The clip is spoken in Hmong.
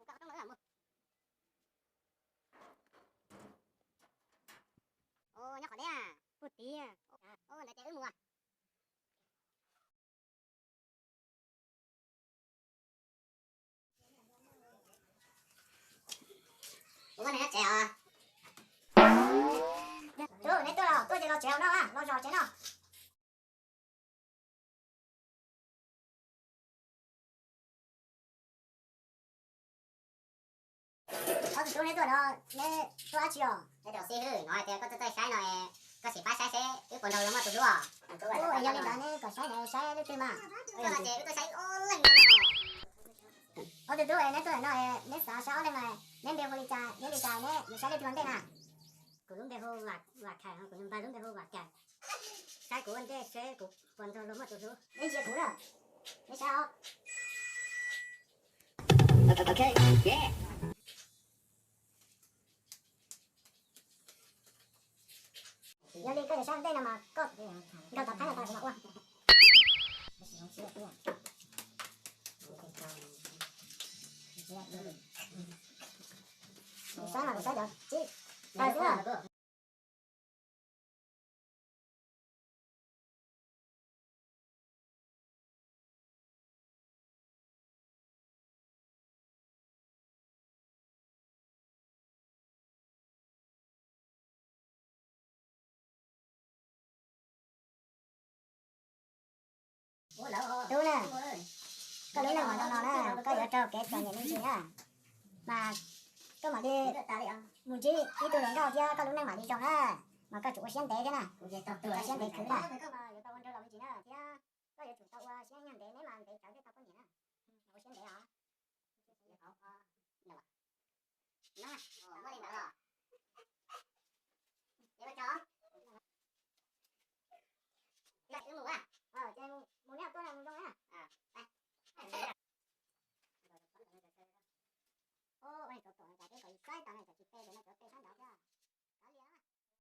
Nyob qhov deb. Ntawd ces wb mus. Ua neb tsev os. Tub, neb tuaj los tuaj ces los tsev no, los zov tsev no. Ob tug tub, neb tuaj no, neb tuaj dab tsi os? Neb rau xib hwb, hnov hais tias koj tuaj txawj saib no, koj sim pab saib seb wb puas nrog luag muaj tus hlub os. Yog li ntawd neb kom saib no saib leej twg mas? Koj los ces wb tuaj saib ob leeg no. Ob tug tub, neb tuaj no, neb xav saib ob leeg no, neb npe hu li cas, neb li cas, neb yuav saib leej twg ua ntej na? Kuv lub npe hu Vam Khais, kuv niag npawg lub npe hu Vam Khais. Saib kuv ua ntej seb kuv puas nrog luag muaj tus hlub. Neb ntsia kuv na, neb saib os. Yog li koj yuav saib ua ntej no mas koj nkaug tau thaib no tas kuv mam ua. Saib mas kuv saib cov tsib tawg xwb na. Tub na, koj lub neej mas zoo no na, koj yuav raug kev txom nyem me ntsis na, mas koj mam li mus ntsib ib tug hluas nkauj thiab koj lub neej mam li zoo na, mas koj tsum ua siab ntev thiab na, ua siab ntev khwv na. Yuav tau ua nraug los me ntsis na, thiab koj yuav tsum tau ua siab ntev, neb mas ntev tsawv thiaj tau poj niam na, ua siab ntev os. Muaj li ntawd los?